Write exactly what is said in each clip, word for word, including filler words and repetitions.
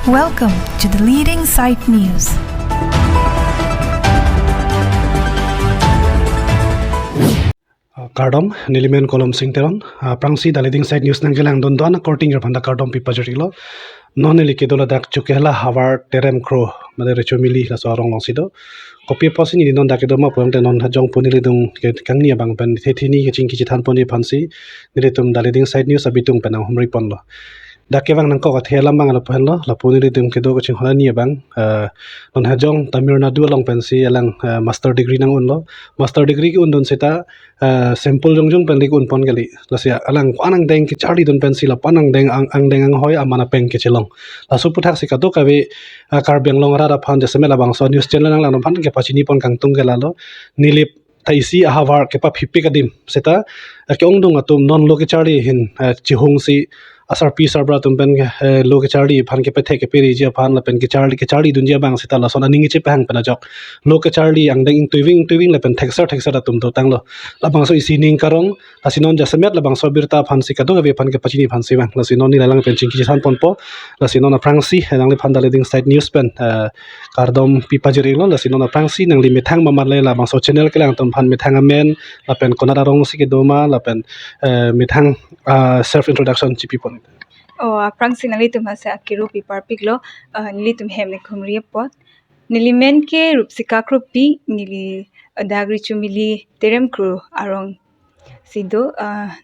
Welcome to the leading site news. Ah, kardom, nelimen Kolom Sing Teron. Ah, aphrangsi the leading site news nangkelangdun do-an akorte aphan ta kardom pipajirlo. Non neli kedo ladak Chokihola havar Terem Kro, mane Rechomili laso arong alongsi do. Kopi apotsi neli non dak kedo ma pulote non hajong pu nelitum ke kangni abang pen the thini kachingki chethanponji aphansi nelitum the leading site news abitung pen nanghumri ponlo. Dak kevang nangkok athe alam abang lapu henlo, lapu nelitum kedo kachinghon arni abang, eh, non hajong Tamil Nadu along pensi alang, eh, master degree nang-unlo. Master degree ke-undun seta, eh, sample jongjong pen le ke-unpon kali. Lasi alang ko-an angdeng kecharlidun pensi lapu-an angdeng ang, angdeng anghoi aman apeng kechelong. Laso aputhaksi kadokave, eh, Karbi Anglong arat aphan jasemet labangso news channel nanglangdun aphan kepachinipon kangtung ke lalo. Nilip ta isi ahavar kepaphipik adim seta, eh, ke-ongdung atum non lo kecharli ahin, eh, chihungsi asarpi sarbura atum pen, eh, lo kecharli aphan kepethek kepereji aphan lapen kecharli kecharlidunji abang seta lason aning kechepahang pen ajok lo kecharli angdeng ingtuiving ingtuiving lapen thekser thekser atum dotanglo. Labangso isi ning karong, lasi non jasemet labangso abirta aphansi kadokave aphan kepachini aphansi vang. Lasi non neli alang pen chingki chethanponpo. Lasi non aphrangsi, eh, nangliphan the leading site news pen, eh, kardom pipajirlo. Lasi non aphrangsi nangli methang mamat le labangso channel kelang atum aphan methang amen lapen konat arongsi kedo ma lapen, eh, methang, ah, self introduction chipipon. Oh, aphrangsi nanglitum aphansi akiru piparpiklo, ah, nelitum hem nanghumri apot. Nelimen ke Rupsika Kropi, neli adak Rechomili Terem Kro arongsi do, ah,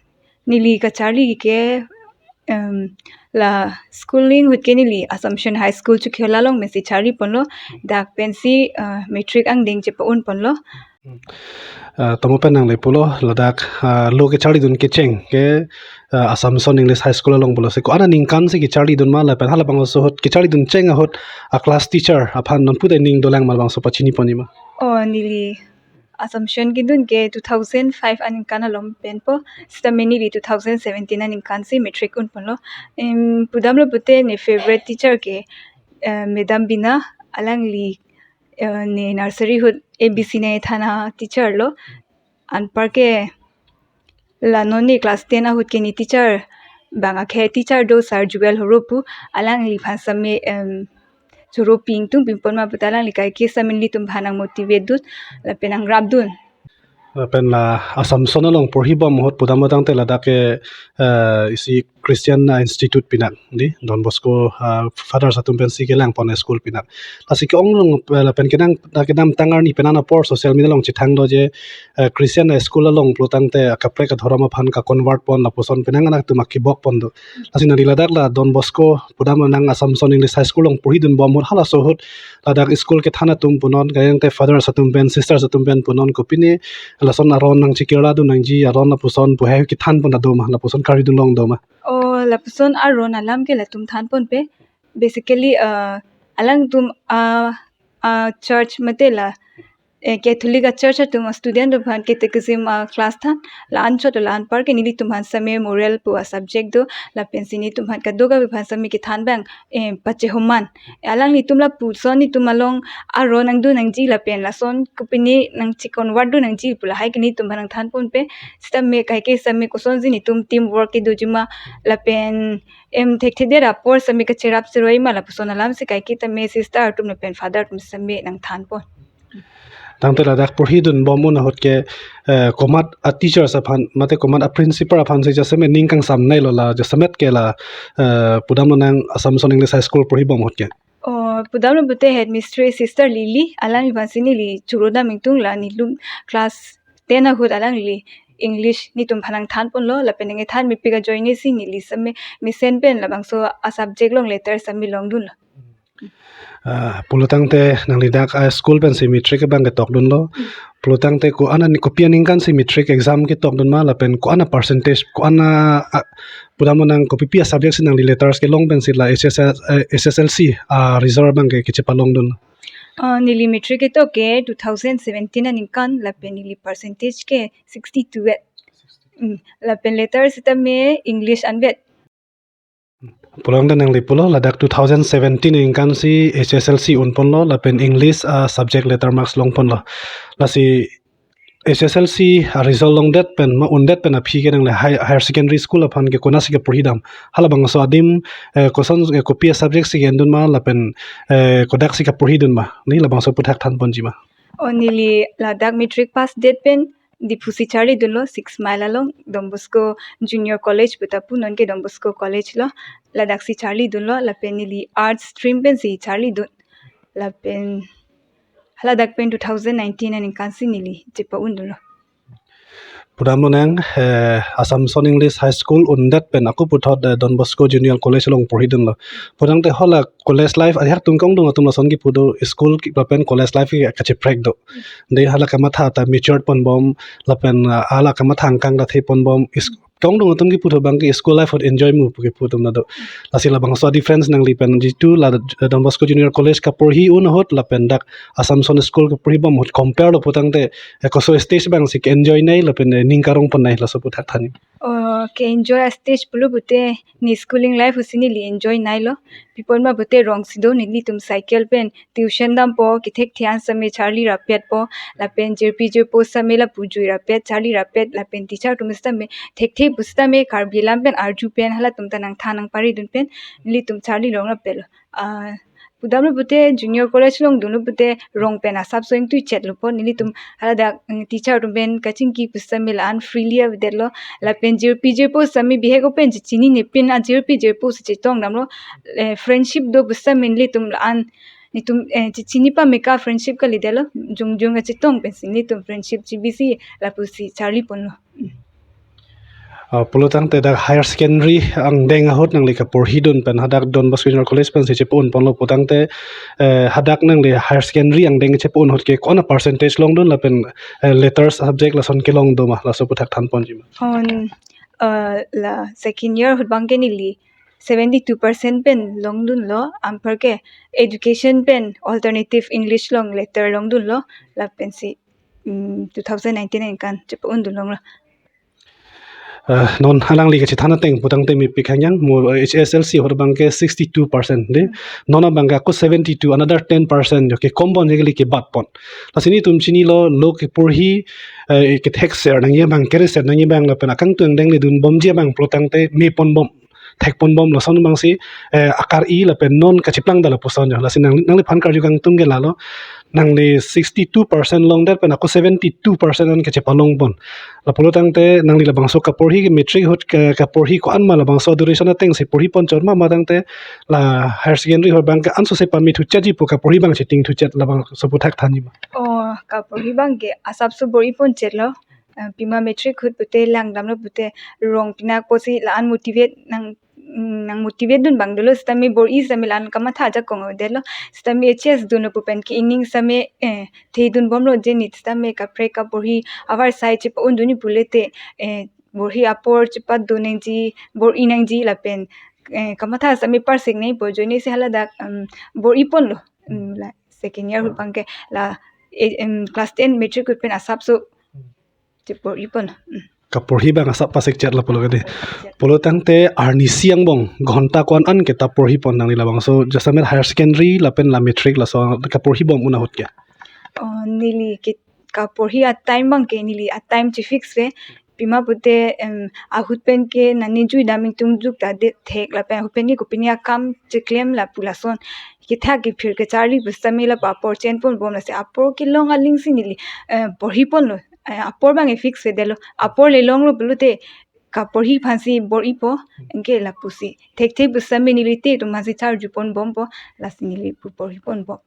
neli kacharli ke, em, la schooling ahut ke neli Assumption High School Chokihola along pensi charliponlo, dak pensi, ah, matric angdeng chepa-unponlo. Ah, tomo pen nangli pulo ladak, ah, lo kecharlidun kecheng ke, ah, Assumption English High School along pulo. Si ko-an aningkansi kecharlidun ma lapen halabangso ahut kecharlidun cheng ahut a class teacher aphan non puta ning dolang ma labangso pachiniponji ma? Oh, neli Assumption kedun ke two thousand five aningkan along penpo. Seta neli two thousand seventeen aningkansi matric unponlo. Em, pudamlo pute ne favorite teacher ke, eh, Madam Bina, alangli, eh, ne nursery ahut A B C nangthan a teacher lo. Anparke la non ne class ten ahut ke ne teacher bang akhei teacher do Sir Jewel Horo pu, alangliphan same, em, choro ping tung pingpon ma puta alangli kaike same nelitum aphan nangmotivate dun lapen nangrapdun. Lapen la Assumption along porhibom ahut pudamlo tangte ladak ke, eh, isi Christian, ah, Institute pinak, di Don Bosco, ah, Fathers atum pensi kelangpon school pinak. Lasi ke-ongdung, eh, lapen kedam, kedamtang arni pen an apor social media along chethang do je, eh, Christian a school along pulo tangte akaprek adhorom aphan ka-convert pon lapuson penang anak atum akibok pon do. Lasi nangli ladak la Don Bosco pudamlo nang Assumption English High School along porhidunbom ahut halaso ahut ladak school kethan atum punon, kayang te fathers atum pen, sisters atum pen punon kopine lason aron nangchekirla dun nangji aron lapuson pu hai kethanpon ta do ma, lapuson karidun long do ma? Oh, lapuson aron alam ke latum thanponpe. Basically, uh, alangtum, uh, uh, church mate la, eh, Catholic a church atum a student aphan catechism a class than, la anchot la anparke nelitum aphan same moral pu a subject do, lapensi nelitum aphan kadokave aphan same kethan abang, eh, pachehoman. Alanglitum lapuson nelitum along aron nangdun nangji lapen lason kopine nangche-convert dun nangji pu lahai ke nelitum aphan nangthanponpe. Sitame kaike same kosonsi nelitum team work kedoji ma lapen em thekthedet apor same kacherap cheroi ma lapuson alamsi kaike tame sister atum lapen father atum same nangthanpon. Tangte ladak porhidunbom un ahut ke, eh, komat a teachers aphan mate komat a principal aphansi jasemet ning kangsam nailo la jasemet ke la, eh, pudamlo nang Assumption English High School porhibom ahut ke? Oh, pudamlo pute headmistress Sister Lily, alangliphansi neli choro dam ingtung la nelitum class ten ahut alangli English nelitum aphan nangthanponlo, lapen nangkethan mepik ajoinesi neli same mesen pen labangso a subject along letter same longdunlo. Ah, pulo tangte nangli dak a school pensi matric abang ketokdunlo. Pulo tangte ko-an a ni kopi aningkansi matric exam ketokdun ma lapen ko-an a percentage, ko-an a, ah, pudamlo nang kopipi a subject si nangli letters kelong pensi la H S S, eh, H S L C a result abang ke kechepalongdun? Ah, neli matric ketok ke two thousand seventeen aningkan lapen neli percentage ke sixty-two et. Mm, lapen letter sitame English anvet. Pulo tangte nangli pulo ladak two thousand seventeen aningkansi H S L C unponlo lapen English, ah, subject letter marks longponlo. Lasi H S L C a result longdet pen ma undet pen aphi ke nangli high, higher secondary school aphan ke konatsi kaporhidam? Halabangso adim, eh, koson, eh, kopi a subject si ke-endun ma lapen, eh, kodaksi kaporhidun ma? Ne labangso aputhak thanponji ma? O, neli ladak matric pass det pen Diphu si charlidunlo, Six Mile along Don Bosco Junior College pu ta pu, non ke Don Bosco College lo. Ladaksi charlidunlo, lapen neli arts stream pensi charlidun. Lapen haladak pen two thousand nineteen aningkan si neli chepa-undunlo. Pudamlo nang, eh, Assumption English High School undet pen ako puthot, eh, Don Bosco Junior College along porhidunlo. Pudamte hala college life ajahak atum kongdung atum lason kipu do, school ki lapen college life ke kacheprek do. De hala kamatha ta matured ponbom lapen, ah, hala kamatha angkang ta theponbom. Is-, kongdung atum kipu do abang ke school life ahut enjoy mu pu kipu atum ta do. Lasi labangso difference nangli pen jitu la Don Bosco Junior College kaporhi un ahut lapen dak Assumption School kaporhibom ahut compare lo putangte, eh, koso stage abang si ke-enjoy nei lapen, eh, ning karong pon nei, laso aputhak thanji. Oh, ke-enjoy a stage pulo pute neli schooling life ahut si neli enjoy neilo. Pi apot ma pute rong si do, nelitum cycle pen tuition dampo, kethek the-an sitame charli rapetpo, lapen jirpi jirpo sitame lapu jui rapet, charli rapet, lapen teacher atum sitame thekthe pu sitame Karbi alam pen arju pen halatum ta nangthan nangparidun pen nelitum charli long rapetlo. Ah, pudamlo pute junior college along dunlo pute rong pen asapso ingtuichetlo po, nelitum haladak, mm, teacher atum pen kachingki pu sitame la-an freely avedetlo, lapen jirpi jirpo sitame bihek open chechinine pin a jirpi jirpo si chetongdamlo, eh, friendship do pu sitame nelitum la-an netum, eh, chechini pame ka friendship kalidetlo, jongjong kachetong pensi netum friendship chibisi lapusi charli ponlo. Ah, pulotangte dak higher secondary angdeng ahut nangli kaporhidun pen hadak Don Bosco Junior College pensi chepa-un ponlo putangte, eh, hadak nangli higher secondary angdeng chepa-un ahut ke ko-an a percentage longdun lapen, eh, later subject lason kelong do ma, laso aputhak thanponji ma? On, uh, la second year ahut abang ke neli seventy two percent pen longdunlo, anparke education pen alternative English along later longdunlo, lapensi, mm, two thousand nineteen aningkan chepa-undun longlo. Eh, non alangli kachethan ateng putangte mepik hangyang mo, eh, H S L C ahut abang ke sixty two percent de. Non abang ke ako seventy two, another ten percent jo kekom pon je kali, kebat pon. Lasi netum chinilo, lo keporhi, eh, kethekser nangji abang, kereser nangji abang lapen akangtung angdeng ledunbomji abang pulotangte me ponbom, thek ponbom, lason abangsi, eh, akar-i lapen non kacheplang da lapuson jo. Lasi nang, nangliphan karju kangtung ke lalo, nangli sixty two percent longdet pen ako seventy two percent an kachepalong pon. Lapulotangte nangli labangso kaporhi ke matric ahut ke kaporhi ko-an ma, labangso duration atengsi porhi ponchot ma, matangte la higher secondary ahut abang ke ansose pame thuchetji pu kaporhi abang cheting thuchet, labangso aputhak thanji ma? Oh, kaporhi abang ke asapso bor-i ponchetlo. Eh, pima matric ahut pute langdamlo pute rong pinak apotsi la-an motivate nang, mm, nang motivate dun abang dolo, sitame bor-i sitame la-an kamatha ajakong avedetlo. Sitame H S dunlo pu pen ke ining sitame, eh, thedunbomlo je neli sitame kaprek kaporhi avarsai chepa-undunji pulote, eh, porhi apor chepadun nangji, bor-i nangji lapen, eh, kamatha sitame parsik nangpo, ajoinesi haladak, um, bor-i ponlo. Um, la second year ahut abang ke la, eh, um, class ten matric ahut pen asapso chepor-i pon. Mm. Kaporhi abang asap pasikchet lapulo kade. Pulotangte arnisi angbong ghonta ko-an an ke ta porhi pon nangli labangso, jasemet higher secondary lapen la matric laso kaporhibom un ahut ke? Oh, neli ke kaporhi a time abang ke neli a time chefix ave. Pima pute, em, ahut pen ke nani juidam ingtungjuk ta det thek lapen ahut pen ke kopine akam cheklem lapu lason kethak kephir kecharli pu sitame lapu apor chen ponbom, lasi apor kelong alingsi neli, eh, porhi ponlo. Eh, apor abang ke fix avedetlo. Apor le longlo pulote kaporhi aphansi bor-ipo, anke lapusi thekthe pu sitame neli te atum aphansi charju ponbompo, lasi neli pu porhi ponbom.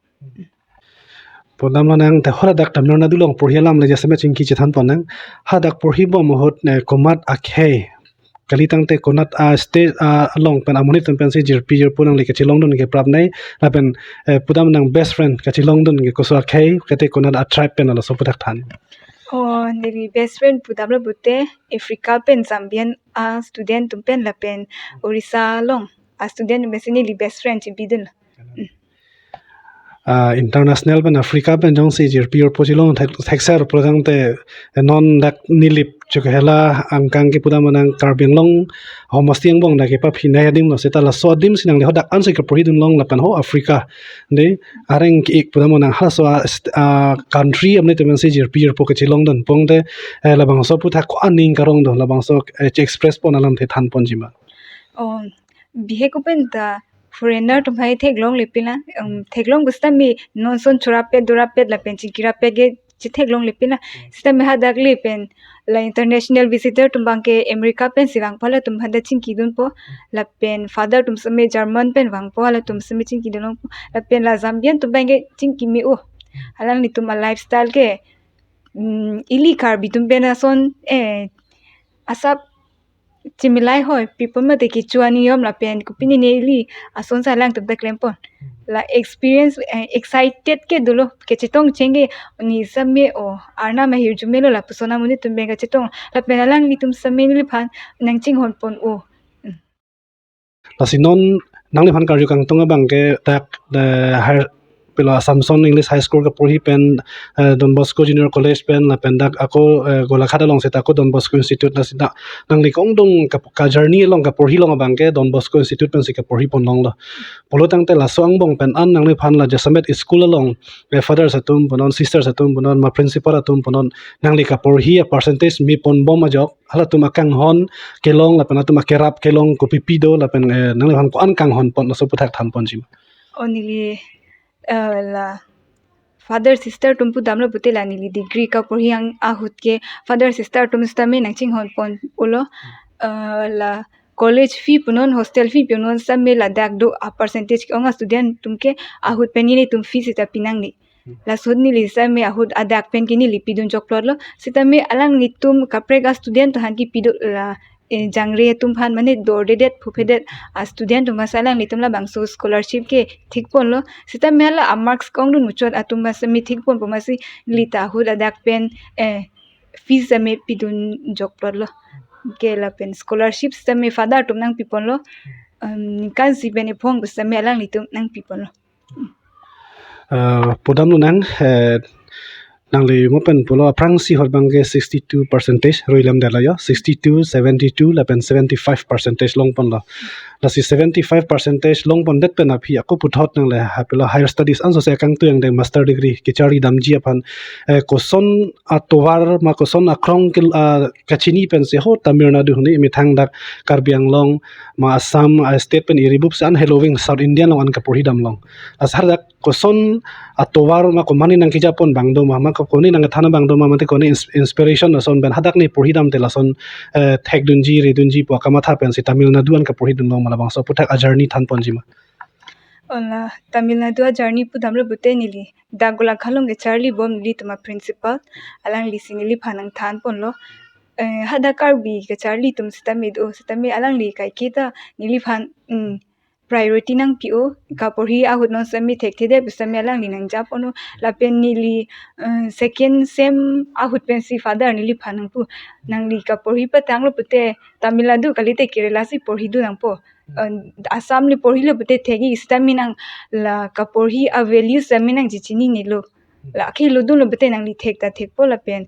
Pudamlo nang, te haladak Tamil Nadu along porhi alam le jasemet chingki chethan pon nang. Hadak porhibom ahut, eh, komat akhei, kalitangte konat a state, ah, along pen amonit atum pensi jirpi jirpo nangli kachelongdun ke prap nei, lapen, eh, pudam nang best friend kachelongdun ke koso akhei, kate konat a tribe pen, laso aputhak than. Oh, neli best friend pudamlo pute Africa pen Zambian a student atum pen lapen Orissa along a student atum pensi neli best friend chebidun. Mm. ah, international pen Africa pen jongsi jirpi jirpo chelong thek-, thekser pulotangte, eh, non dak Nilip Chokihola angkang ke pudam nang Karbi Anglong homosti angbong dak kepaphinai adim lo, seta laso adim si nangli hadak ansi kaporhidun long lapen ho Africa de areng ke-ik pudam nang halaso a st-, a country amne temen si jirpi jirpo kachelongdun pongte, eh, labangso aputhak ko-an ning karong do, labangso, eh, che-express pon alamthe than ponji ma? Oh, bihek pen ta foreigner atum hai theklongle pin la, um, theklong pusitame non ason chorapet dorapet lapen chingkirapet ke chetheklongle pin la. Sitame hadak le pen la international visitor atum abang ke America pensi vangpo, halatum hadak chingkidunpo. Lapen father atum sitame German pen vangpo, halatum sitame chingkidun longpo. Lapen la Zambian atum abang ke chingki me-o. Alanglitum a lifestyle ke, mm, ili Karbi atum pen ason, eh, asap chimilai hoi, people mate kecho aniyom lapen kopine ili ason si alangtum ta klempon. La experience, eh, excited ke dolo, kachetong cheng ke, ni sitame o, arnam ahirjume lo lapuson amonit atum pen kachetong. Lapen alanglitum sitame neliphan nangchinghon pon-o. Lasi non nangliphan karju kangtung abang ke dak, eh, higher, pilo Assumption English High School kaporhi pen, eh, Don Bosco Junior College pen lapen dak ako, eh, Golaghat along seta ako Don Bosco Institute, lasi dak nangli kongdung ka, ka journey along kaporhi along abang ke Don Bosco Institute pensi kaporhi pon longlo. Pulotangte laso angbong pen an nangliphan la jasemet school along, eh, fathers atum punon, sisters atum punon, ma principal atum punon, nangli kaporhi a percentage me ponbom ajok halatum akanghon kelong lapen latum akerap kelong kopipi do lapen, eh, nangliphan ko-an kanghon pon, laso aputhak than ponji ma? Oh, neli, eh, la father sister atum pudamlo pute la neli degree kaporhi ang ahut ke father sister atum sitame nangchinghon pon-olo. Eh, la college fee punon, hostel fee punon sitame ladak do a percentage ke-ong a student atum ke ahut pen nelitum fee seta pinangne. Laso neli sitame ahut adak pen ke neli pidun jokplotlo. Sitame alanglitum kaprek a student atum aphan kipi do la, eh, jangre atum aphan mane dordedet phuphedet a student atum aphan si alanglitum labangso scholarship ke thik ponlo. Sitame hala a marks kongdun muchot atum aphan sitame thik ponpo amatsi neli ta ahut adak pen, eh, fees sitame pidun jokplotlo. Ke lapen scholarship sitame father atum nangpi ponlo. Um, ningkan isi pen ephong sitame alanglitum nangpi ponlo. Eh, pudamlo nang, eh, nangli mo pen pulo aphrangsi ahut abang ke sixty-two percentage rui lam dela yo, sixty-two, seventy-two lapen seventy-five percentage long ponlo. Lasi seventy-five percentage long pondet pen aphi ako puthot nangli ha pilo higher studies anso si kangtui angdeng master degree kecharli damji aphan, eh, koson atovar ma koson akrong ke, ah, kachini pensi ho Tamil Nadu huni methang dak Karbi Anglong ma Assam, ah, state pen iri bup si an heloving South Indian along an kaporhi dam long. Lasi hadak koson atovar ma komane nangkejapon abang do ma, ma ko-, kone nangkethan abang do ma, mate kone ins-, inspiration ason pen hadak ne porhi damte lason, eh, thekdunji, redunji pu akamatha pensi Tamil Nadu an kaporhidun long ma, labangso aputhak a journey than ponji ma? Oh, la Tamil Nadu a journey pudamlo pute neli dak Golaghat along kecharlibom nelitum a principal, alangli si neliphan nangthan ponlo. Eh, hadak Karbi kacharli atum sitame do, sitame alangli kaiketa neliphan, mm, priority nangpi-o, kaporhi ahut non sitame thekthedet sitame alangli nangjapon-o. Lapen neli, eh, second sem ahut pensi father neliphan nangpu, nangli kaporhi patanglo pute Tamil Nadu kalite Kerala si porhidun nangpo. Eh, Assam le porhilo pute thek-ik sitame nang la kaporhi a value sitame nangchechinine lo. La akhei lodunlo pute nangli thek ta thekpo lapen,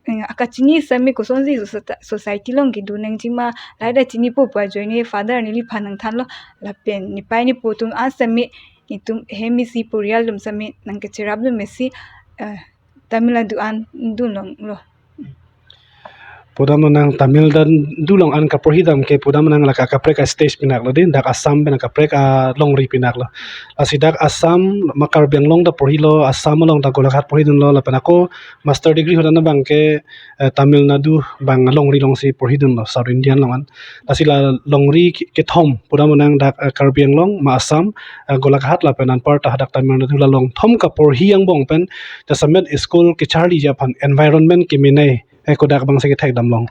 eh, akachini sitame kosonsi sosa-, society along kedun nangji ma, lahai ta chinipo pu ajoine father neliphan nangthanlo. Lapen nepei nepo atum an sitame netum hem isi porial atum sitame nangkecherapdun mesi, eh, Tamil Nadu an dun longlo. Pudamlo nang Tamil Nadu along an kaporhi dam ke pudamlo nang lake kaprek a stage pinaklo dei, dak Assam pen kaprek alongri pinaklo. Lasi dak Assam ma Karbi Anglong ta porhilo, Assam along ta Golaghat porhidunlo, lapen ako master degree ahut an abang ke, eh, Tamil Nadu abang alongri alongsi porhidunlo, South Indian along an. Lasi la longri ke-, kethom pudamlo nang dak, eh, Karbi Anglong ma Assam, eh, Golaghat lapen anparta hadak Tamil Nadu, la longthom kaporhi angbong pen jasemet school kecharliji aphan environment kemenei, eh, kodak abangsi kethek dam long?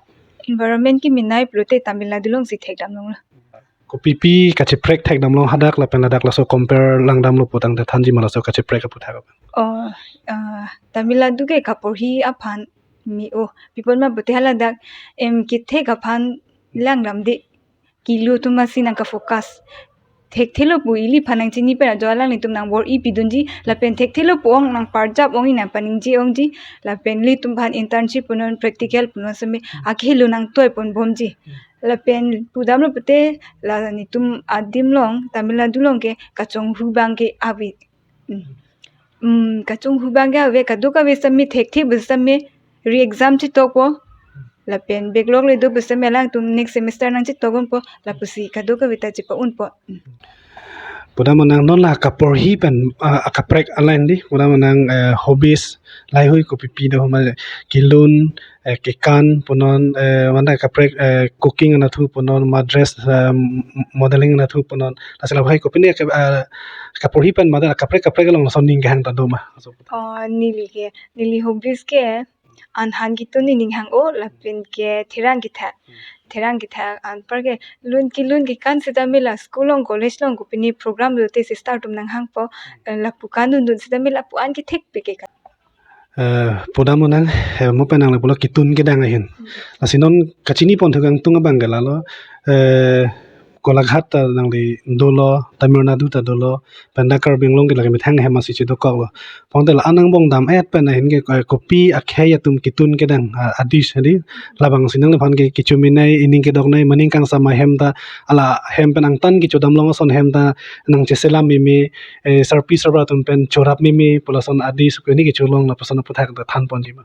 Environment kemenei pulote Tamil Nadu alongsi thek dam longlo. Kopipi kacheprek thek dam long hadak lapen ladak, laso compare lang damlo putangte thanji ma laso kacheprek aputhak? Oh, ah, Tamil Nadu ke kaporhi aphan me-o, pi apot ma pute haladak, em, kethek aphan lang dam dei, kilo atum amatsi nangkafocus. thekthelo pu ili aphan nangchini pen ajo alanglitum nangbor-i pidunji, lapen thekthelo pu ong nangparjap ongji, nangpaningje ongji, lapen ilitum aphan internship punon, practical punon seme akhelo nangtoi ponbomji. Lapen pudamlo pute la nelitum adim along, Tamil Nadu along ke kachonghu abang ke ave. Hmm. Hmm, kachonghu abang ke ave, kadokave seme thekthe pu seme re-exam chetokpo. Lapen backlog le do pu seme alangtum next semester nangchetokponpo, lapusi kadokave ta chepa-unpo. Hmm. Pudam nang non la kaporhi pen, ah, akaprek a-line di, pudam nang, eh, hobbies, laheihui kopipi do ma, kelun, eh, kekan punon, eh, mane kaprek, eh, cooking anatthu punon, ma dress, eh, m-, modeling anatthu punon. Lasi lahei kopine ke, eh, kaporhi pen mane kaprek kaprek along lason aning kehang ta do ma? Oh, neli ke, neli hobbies ke an han ketun aning hang-o, lapen ke therang kethak. Hmm. Therang kethak anpar ke lun kelun kekan sitame la school along, college along kopine program lote sister atum nanghangpo, hmm, eh, lapu kan dundun sitame lapu an kethekpik ke kan. Eh, pudam nang, eh, mo pen nang lapulo ketun kedang ahin. Hmm. Lasi non kachini ponthu kangtung abang ke lalo, eh, Golaghat ta nangli dolo, Tamil Nadu ta dolo, pen dak Karbi Anglong ke lake methang hem asi chedokoklo. Pon te la an angbong dam-et pen ahin ke, eh, kopi akhei atum ketun kedang, ah, adish hadi, labangsi nangliphan ke kechominei, aning kedoknei, maning kangsam ahem ta, ala hem pen angtan kechodam long ason hem ta nangcheselam meme, eh, sarpi sarpo atum pen chorap meme pu lason adish ke ni kecholong lapuson aputhak ta thanponji ma?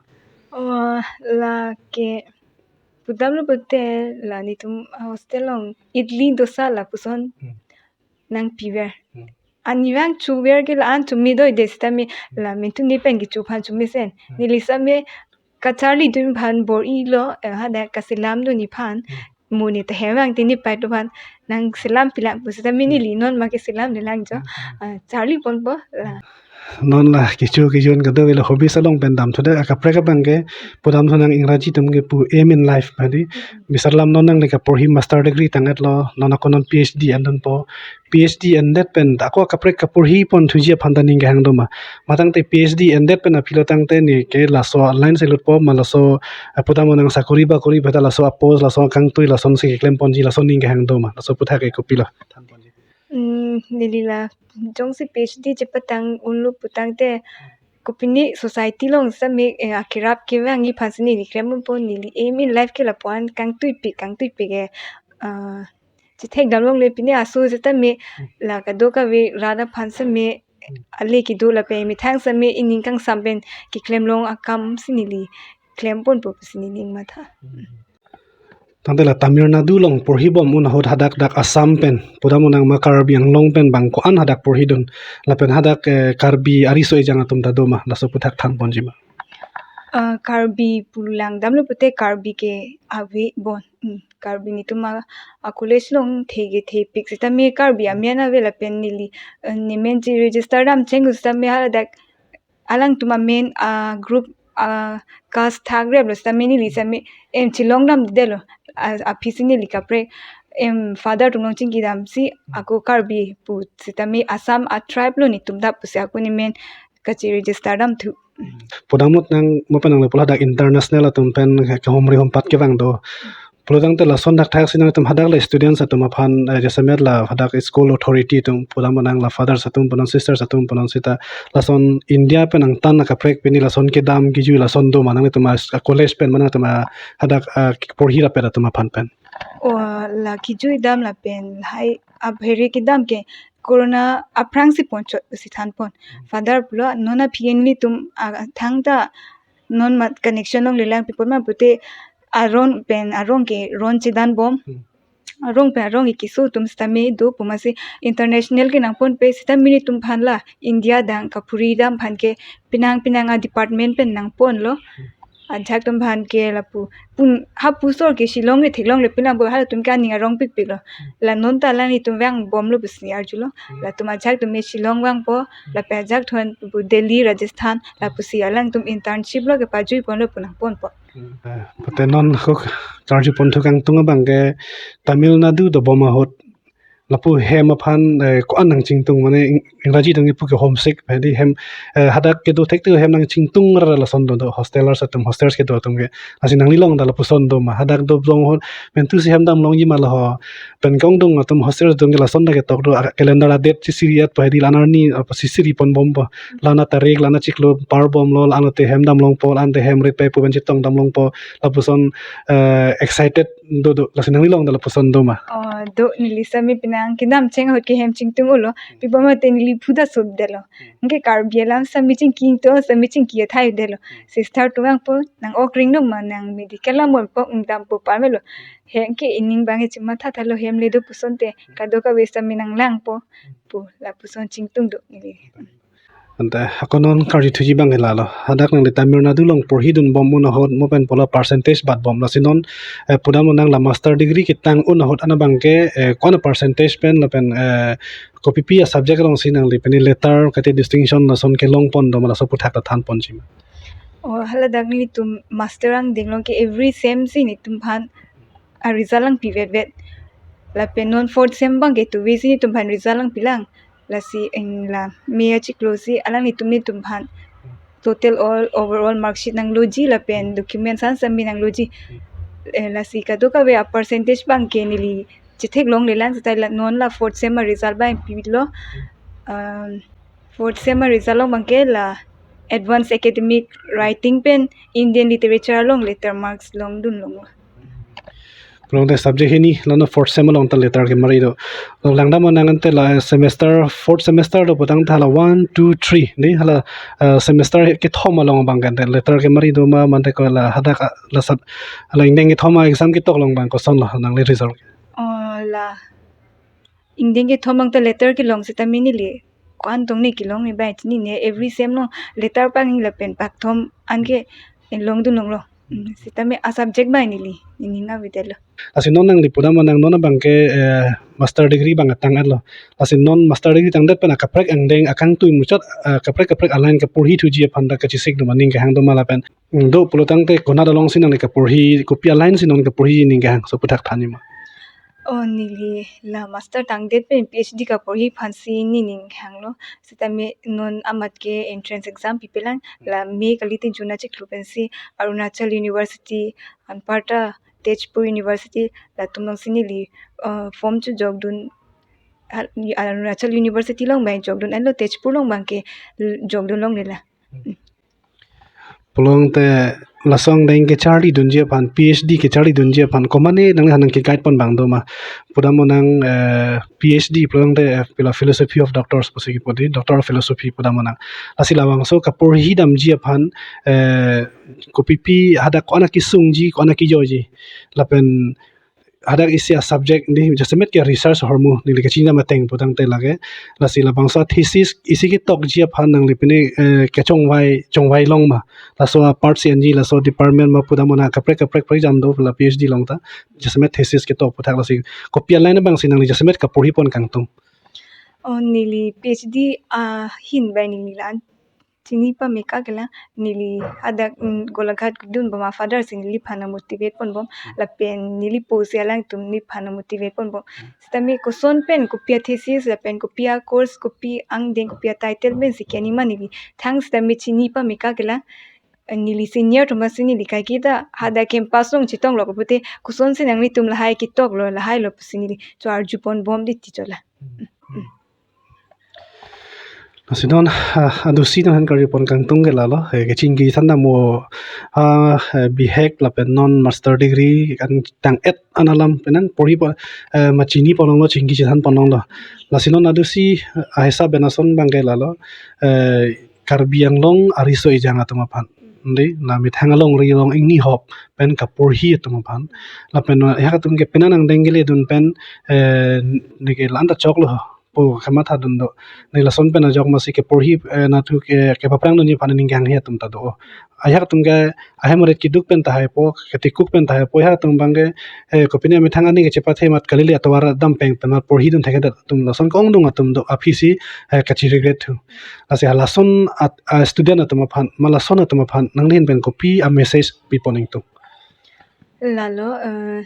Oh, lake pudamlo pute la nelitum hostel along idli dosa lapuson, hmm, nangpiver. Hmm. An neli vangchuver ke la an chome do-ede sitame, hmm, la mentu neli pen kecho aphan chomesen. Hmm. Neli sitame kacharlidun aphan bor-ilo, eh, hadak kaselamdun aphan. Hmm. Mo ne ta hem vang te neli pai atum aphan nangselampi lang pu sitame, hmm, neli non ma keselamde lang jo. Hmm, hmm. Ah, charliponpo la. Hmm. Non la kecho kejun kadokave la hobbies along pen damthudet, akaprek abang ke pudamthu nang Ingraji atum kepu aim in life hadi. Hmm. Bisar alam non nangli kaporhi master degree tang-etlo, non ako non PhD endunpo. PhD endet pen ako akaprek kaporhi ponthuji aphan ta aning kehang do ma? Matang te PhD endet pen aphilo tangte neke laso a-line si lutpo ma, laso, eh, pudam nang sakori bakori beta laso a-post, laso kangtui lasonsi keklemponji, laso aning kehang do ma? Laso aputhak ke kopilo thanponji? Hmm, neli la jongsi PhD chepatang unlo pu tangte kopine society along sitame, eh, akerap kevangji aphansi neli klemponpo, neli aim in life ke lapu-an kangtuipik, kangtuipik ke, ah, chethekdam longle, pine aso sitame, hmm, la kadokave rat aphan sitame, hmm, ale kedo lapen methang sitame aning kangsam pen keklem long akam si neli klemponpo pusi neli ning matha. Hmm. Tangte la Tamil Nadu along porhibom un ahut hadak dak Assam pen, pudam nang ma Karbi Anglong pen bang ko-an hadak porhidun, lapen hadak, eh, Karbi ariso ejang atum ta do ma, laso aputhak thanponji ma? Ah, Karbi pulang damlo pute Karbi ke ave bon. Hmm, Karbi nelitum a, a-college along thege thepik sitame Karbi amen ave lapen neli, eh, nemen che-register dam cheng sitame haladak alangtum amen a-group a-caste thak replo sitame neli sitame em chelong damdelo. A, aphisi neli kaprek em father atum along chingki damsi ako Karbi pu sitame Assam a-tribe lo nelitum ta pusi ako nemen kache-register damthu. Pudam nang mo pen nang lapulo hadak international atum pen kehumri humpat kevang do. Pulo tangte lason dak thak si nangtum hadak la students atum aphan, eh, jasemet la hadak school authority atum pudam nang la fathers atum punon sisters atum punon sita lason India pen angtan akaprek pini lason kedam kejui lason do ma nangtum a-college pen ma nangtum a hadak, ah, porhi rapet atum aphan pen? Oh, la kejui dam lapen lahai aphere kedam ke corona aphrangsi ponchot pusi thanpon. Father pulo non aphi nelitum a, thangta non mat connection longle lang pi apot ma pute arong pen arong ke ron chedanbom. Hmm. Arong pen arong ke keso atum sitame do pu masi international ke nangponpe sitame nelitum aphan la India adang kaphuri dam aphan ke penang penang a-department pen nangponlo. Hmm. Ajahak atum aphan ke lapu pun hapu sor ke Shillong le theklongle penang bo halatum ke aning arongpikpiklo. Hmm. La non ta la nelitum vangbomlo pusi arjulo. Hmm. Latum ajahak atum ke Shillong vangpo, hmm, lapen ajahak atum pu Delhi, Rajasthan, hmm, lapusi alangtum internship lo kepajuiponlo pu nangponpo. Hmm. Eh, pute non ako karjuponthu kangtung abang ke Tamil Nadu dobom ahut lapu hem aphan, eh, ko-an nangchingtung, mane Ing-, Ingraji tong kipu ke homesick, hedi hem, eh, hadak kedo thekte hem nangchingtung ra lason do, do hostelers atum, hostels kedo atum ke. Lasi nanglilong ta lapuson do ma, hadak do long ho, pentu si hem dam longji ma lo ho. Pen kongdung atum hostel atum ke lason ta ketok do, a, calendar a-date si siri-et po, hedi la-an arni, apa si siri ponbompo. La-an atarik, la-an achiklo parbomlo, la-an te hem dam longpo, la-an te hem rit pai pu pen chetong dam longpo, lapuson, eh, excited do do, lasi nanglilong ta lapuson do ma? Oh, do, neli sami penang kedam cheng ahut ke hem chingtung-olo. Pi bom mate neli phuda sop detlo. Anke Karbi alam sami chingki to, sami chingki athai detlo. Sister atum vangpo, nang ok ring do ma, nang medical lam bom po, ung dampo pamelo. Hem ke ining bang he chimatha thalo, hem le do puson te, kadokave sami nanglangpo pu, lapuson chingtung do neli. Ante ako non karjuthuji bang ke lalo. Hadak nangli Tamil Nadu along porhidun bom un ahut mo pen pulo percentage bat bom, lasi non, eh, pudam lo nang la master degree ketang un ahut an abang ke, eh, ko-an percentage pen lapen, eh, kopipi a-subject alongsi nangli pini letter kate distinction lason kelong pon do ma, laso aphuthak ta than ponji ma? Oh, hala dak nelitum master angdeng along ke every sem si nelitum aphan a-result langpi vetvet. Lapen non fourth sem bang ke tuve si nelitum aphan result langpi lang. Lasi eng la May achiklo si alanglitum nelitum aphan total all overall mark sheet nangloji lapen documents an sami nangloji. Eh, lasi kadokave a-percentage bang ke neli chetheklongle lang, seta la non la fourth sem a-result bang pilo. Um, fourth sem a-result along bang ke la advanced academic writing pen Indian literature along letter marks longdun longlo. Pulote subject hini, la non fourth sem along ta letter kemari do. Langdam nang ante la semester, fourth semester do putangte hala one, two, three. Ni hala, eh, semester kethom along bang ke ante letter kemari do ma, mate ko la hadak, ah, la sub, la ingdeng kethom a-exam ketok along bang koson lo nangli result? Oh, la ingdeng kethom along ta letter kelong seta mini le ko-an tong ne kelong ne bai chinine, every sem along letter pangni lapen pakthom anke longdun longlo. Hmm, sitame a-subject bai neli, neli ning avedetlo. Lasi non nangli pudam nang non abang ke, eh, master degree bang tang-etlo. Lasi non master degree tangdet pen akaprek angdeng akangtui muchot, eh, kaprek kaprek a-line kaporhi thuji aphan ta kachesik do ma, ning kehang do ma lapen, hmm, do pulotangte konat alongsi nangli kaporhi, kopi a-line si non kaporhi ning kehang, laso aphuthak thanji ma? Oh, neli la master tangdet pen PhD kaporhi aphansi neli ning hanglo. Sitame non amat ke entrance exam pipelang, la May kali te June achiklo pensi Arunachal University anparta Tezpur University latum alongsi neli, uh, form chojokdun, ha, Arunachal University along bang jokdun, anlo Tezpur along bang ke l-, jokdun longle la. Pulote laso angdeng kecharlidunji aphan, PhD kecharlidunji aphan, komatne nangli hanang ke-guide pon bang do ma? Pudam nang, eh, PhD pulote, eh, pila Philosophy of Doctors pusi kipu di, Doctor of Philosophy pudam nang. Lasi labangso kaporhi damji aphan, eh, kopipi hadak ko-an akesungji, ko-an akejoji. Lapen hadak isi a-subject ni jasemet ke research ahormu neli kachinidam ateng putangte lake. Lasi labangso thesis isi ketokji aphan nangli pini, eh, kechongvai, chongvai long ma? Laso a-part si anji, laso department ma pudam nang kaprek kaprek prek jam do la PhD along ta. Jasemet thesis ketok aphuthak lasi kopi a-line abangsi nangli jasemet kaporhi pon kangtung? Oh, neli PhD ahin bai neli la-an chini pame ka kelang, neli hadak, mm, Golaghat dun bom a-father si neliphan motivate ponbom, lapen neli po si alangtum neliphan motivate ponbom. Sitame koson pen kopi a-thesis lapen kopi a-course, kopi angdeng, kopi a-title pensi ke nima neli thang sitame chini pame ka kelang. Neli senior atum aphansi neli kaiketa hadak campus along chetonglo pute, kosonsi nanglitum lahai ketoklo, lahailo pusi neli cho-arju ponbom di ti chola. Lasi non, ah, adusi nanghan karju pon kangtung ke lalo, eh, kechingki than dam mo, ah, eh, bihek lapen non master degree kan tang-et an alam penang porhi po, eh, ma chini pon longlo, chingki chethan pon longlo. Lasi non adusi, eh, ahisab pen ason bang ke lalo, eh, Karbi Anglong ariso ejang atum aphan, di la methang alongri along ingni hop pen kaporhi atum aphan, lapen, eh, ajahak atum ke penang angdeng keledun pen, eh, neke la-an ta choklo pu kamathadun do. Ne lason pen ajok masi keporhi, eh, natu ke, kepaprang dunji aphan ning kehang he atum ta do. Ajahak atum ke ahem arit keduk pen tahai po, ketikuk pen tahai po, ajahak atum bang ke, eh, kopine methang ani kechepathe mat kalili atovar dam peng pen mat porhidun thekthedet atum lason kongdung atum do, aphisi, eh, kachi regret thu. Lasi halason at, ah, student atum aphan, ma lason atum aphan nangli ahin pen kopi a-message pi pon ingtung? Lalo, eh,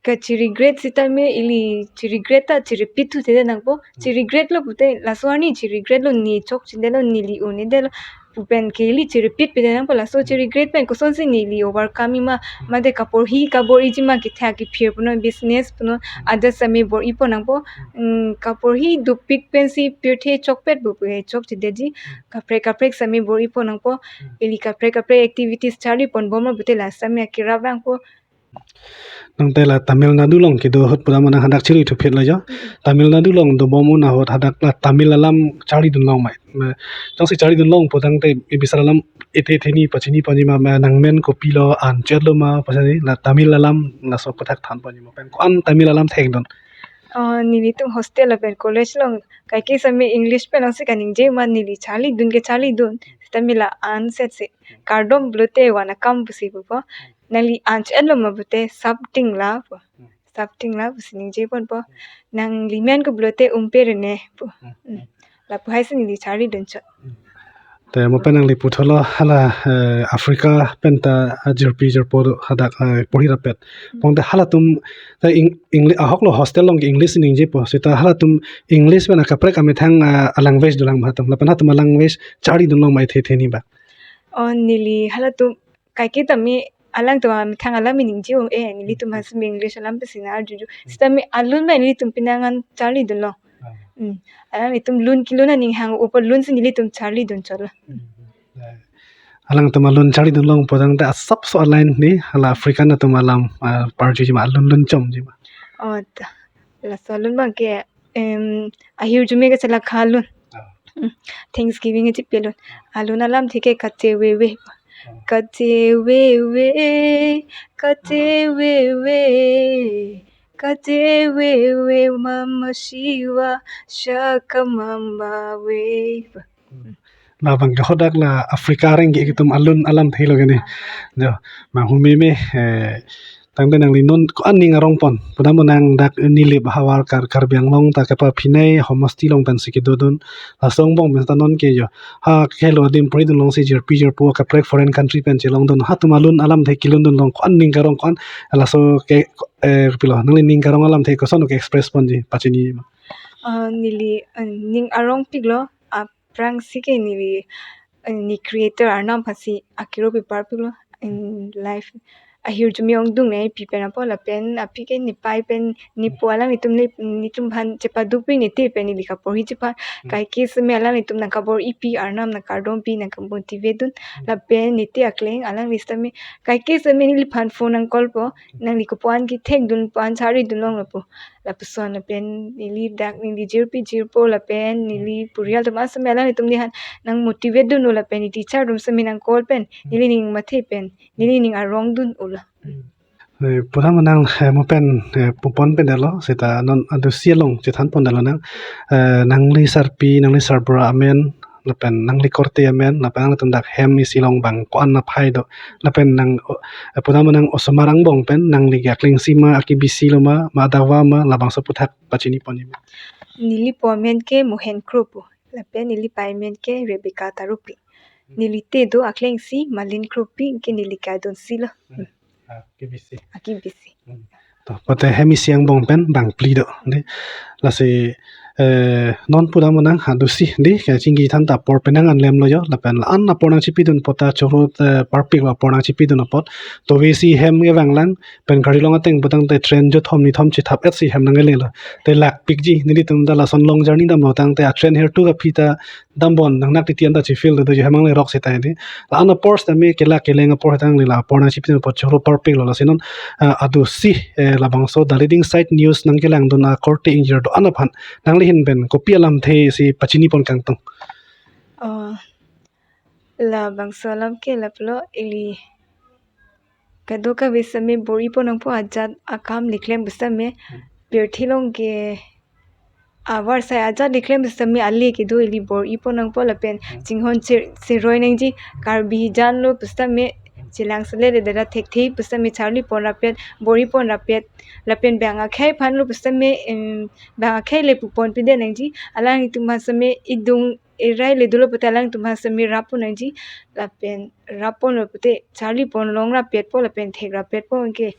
kachi-regret sitame ili chi-regret ta chi-repeat thuthe nangpo. Chi-regret lo pute laso arni chi-regret lo, ne chokchedetlo, neli un-edetlo pu pen ke ili chi-repeat pide nangpo. Laso chi-regret pen kosonsi neli overcome-i ma, mate kaporhi kabor-iji ma, kethak kephir punon, business punon, adat sitame bor-ipo nangpo. Mm, kaporhi dopik pensi pirthe chokpet pu pu chokchedetji. Kaprek kaprek sitame bor-ipo nangpo. Ili kaprek kaprek activities charlipon bom lo pute la sitame akirap vangpo. Nangte la Tamil Nadu along kedo ahut pura ma nang hadak chiri thuphet lo jo. Tamil Nadu along dobom un ahut hadak la Tamil alam charlidun long mai. Ma, jongsi charlidun long pu tangte ibisar alam ethe theni pachini ponji ma, ma nangmen kopilo, an chet lo ma, pasani la Tamil alam laso aputhak than ponji ma, pen ko-an Tamil alam thekdun? Oh, nelitum hostel lapen college along kaike sitame English pen alongsi kaningje ma, neli charlidun ke charlidun. Sitame la an setsi kardom pulote wana kam pusi pupo. Nangli an chet lo ma pute something la pu. Something la pusi ningje ponpo. Nangli men ko pulote umpe rene pu. Mm. Lapu haisi neli charlidun chot. Te mo pen nangli puthot lo hala, eh, Africa pen ta, ah, jirpi jirpo do hadak, eh, porhi rapet. Pon te halatum ta Eng-, English ahok lo, hostel along ke English ningjepo. Seta halatum English pen akaprek amethang, ah, a-language dolang ma hatum. Lapen hatum a-language charlidun long ma ethe theni ba? Oh, neli halatum kaike tame alangtum amethang alam ningje-o, eh, nelitum asam English alam pensi nang arjuju. Sitame alun ba nelitum penang an charlidun long. Mm. Alanglitum lun kelun aning hang-o apot lunsi nelitum charlidun chot lo. Alangtum alun charlidun long pu tangte asapso a-line ni hala African atum alam, ah, parjuji ma, alun lun chomji ma? Oh, ta. Laso alun abang ke, em, ahirjume kachelakha alun. Mm. Thanksgiving kachepilun. Alun alamthe ke kachewewe. Kachewewe, kachewewe, kachewewe mama Shiva, shakamamba we. Labang ke hadak la Africa areng ke itum alun alamthe lo ke ne. Jo, ma humeme, eh, tangte nangli non ko-an ning arong pon? Pudam nang dak Nilip havar Kar-, Karbi Anglong ta kepaphinei homosti along pensi kedodun. Laso angbong pen ta non ke jo, ha kehelo adim porhidun longsi jirpi jirpo kaprek foreign country pen chelongdun. Hatum alun alamthe kelundun long ko-an ning karong, ko-an laso ke, eh, pilo, nangli ning karong alamthe koson ke express ponji pachini ma? Ah, neli, eh, ning arongpik lo, aphrangsi ke neli, eh, ne creator Arnam aphansi akero pi parpik lo in life. Ahirjume ongdung ne pi pen apot lapen aphi ke nepei pen nepo alanglitum ne, netum aphan chepadukpik, nete pen neli kaporhi chephan. Kaike sitame alanglitum nang kabor-ipi, Arnam nang kardompi, nang kamotivate dun. Lapen nete akleng alangli sitame kaike sitame neliphan phone nang call po, nangli kopuan kethekdun, puan charlidun long lapu. Lapuson lapen neli dak neli jirpi jirpo lapen neli purial atum asam alanglitum nephan nang motivate dun-o lapen ne teacher atum sitame nang call pen neli ning mathe pen neli ning arong dun-o la. Eh, pura ma nang, eh, mo pen, eh, pupon pen detlo, seta non adusi along chethan pon detlo nang, eh, nangli sarpi, nangli sarbura amen, lapen nangli korte amen, lapen nangtum dak hem isi along bang ko-an aphai do, lapen nang, o, eh, pura ma nang osomar angbong pen nangli ke akleng isi ma, akebisi lo ma, ma adava ma, labangso aputhak pachini ponji ma? Nelipo amen ke Mohen Kro pu, lapen nelipei amen ke Rebecca Tarupi. Neli te do akleng isi Malin Kropi, ke neli ke adon isi lo. Hmm. Ah, akebisi. Akebisi. Hmm. To, pute hem isi angbong pen bang phli do, ne? Lasi, eh, non pura ma nang adusi, ne? Kachingki than ta apor penang anlem lo jo, lapen la-an apor nangchipidun apot ta choro, eh, parpik lo apor nangchipidun apot. To, ve isi hem kevang lang, pen gari along ateng pu tangte train jo thom ni thom chethap-et si hem nang kele lo. Te lakpikji, nelitum ta lason long journey damlo tangte a-train hirtu kaphi ta dambom nang nak titi anta chifil do, hem nangle rok seta hedi. La-an apor sitame kelak keleng apor hetang le la apor nangchipidun apot choro parpik lo, lasi non, ah, adusi, eh, labangso The Leading Side News nangkelangdun akorte ingjir do-an aphan nangli ahin pen kopi alamthe si pachini pon kangtung? Oh, labangso alam ke lapulo, ili kadokave sitame bor-ipo nangpo, ajat akam le klem pu sitame, hmm, pirthe along ke avarsai ajat le klem pu sitame ale kedo ili bor-ipo nangpo lapen, hmm, chinghon che-, cheroi nangji, Karbi jan lo pu sitame, hmm, chelang sele de dera thekthe pu sitame charlipon rapet, bor-ipon rapet, lapen bang akhei aphan lo pu sitame, em, bang akhei le pupon pide nangji, alanglitum aphan sitame idung erai le dolo pute alanglitum aphan sitame rappon nangji, lapen rappon lo pute charlipon long rapetpo lapen thek rapetpo anke.